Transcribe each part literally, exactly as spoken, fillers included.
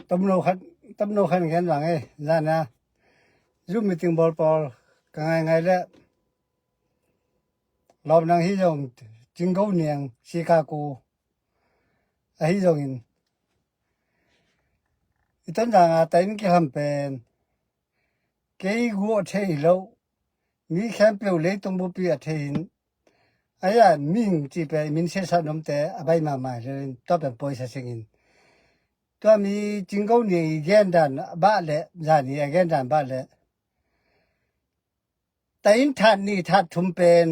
Tomno khat, tomno khat gen vang ei, zana Zoom meeting bawl pawl ka ngaingai le lawm nang hi zong Cinggo Niang Chicago ahi zongin i Tonzang a ta in kilham pen kei guh a thei hi lo, mi khempeuh leitung bupi a thei hin a ya ming ci pen min siasa nomte a bai mahmah hi lo in tua pen poisa singin tua mi Cinggo Niang i gendan bah le zani a gendan bah le ta in that ni that thum pen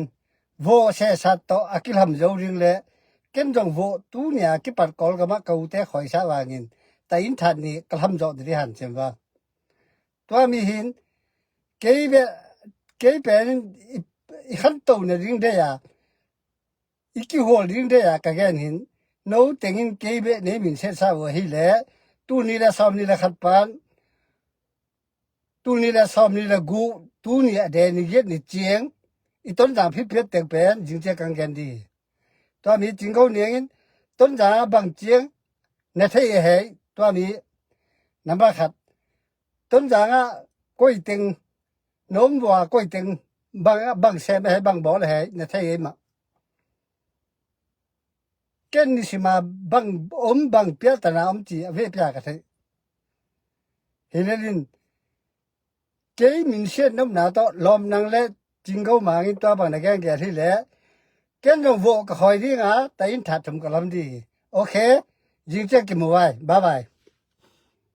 vawh sehsat tawh a kilham zo ding le ken zong vawh tu nia kipat Kawlgam ah ka ute khawisah vangin ta in that ni ka lham zawh diri hanciam vang. Tua mi hin kei beh kei pen i, i khanto na ding dei a i kihual ding dei a ka gen hin no tengin kei beh nei min sehsah uh ahi le tu ni le sawm ni le khat pan tu ni le sawm ni le guh tu ni a de ni giat ni ciang i Tonzang phiphiat teng pen zingcia kang gen di. Tua mi Cinggo Niangin Tonzang a bang ciang na thei a hei tua mi namba khat Tonzang a koi teng nom vua koi teng bang bang sem a hei bang bawl a hei na thei ei mah. Ken nisima bang om bang pialtana om ci a ve pia ka thei. Hi lelin kei min siat nopna tawh lawm nang le Cinggo mangin tua bang na genggel hi le ken zong vawh ka khawi dinga ta in that thum ka lam di hi. Okay, zingciang kimu vai. Bye bye.